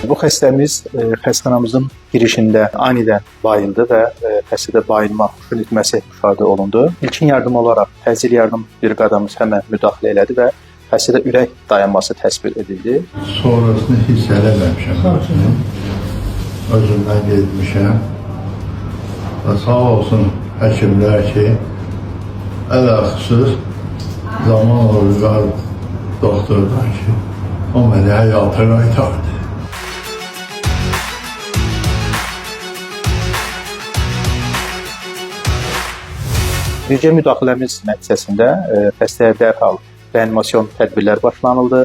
Bu xəstəmiz xəstəxanamızın girişində anidən bayıldı və xəstədə bayılma, huşun itməsi müşahidə olundu. İlkin yardım olaraq təcil yardım briqadamız həmən müdaxilə elədi və xəstədə ürək dayanması təsbit edildi. Sonrasını hiss eləməmişəm özümü. Özümdən getmişəm. Və sağ olsun həkimlər ki, ələxüsus zaman olurlar doktordan ki, o məni həyata qaytardı. Bircə müdaxiləmiz nəticəsində xəstəyə dərhal reanimasyon tədbirləri başlanıldı.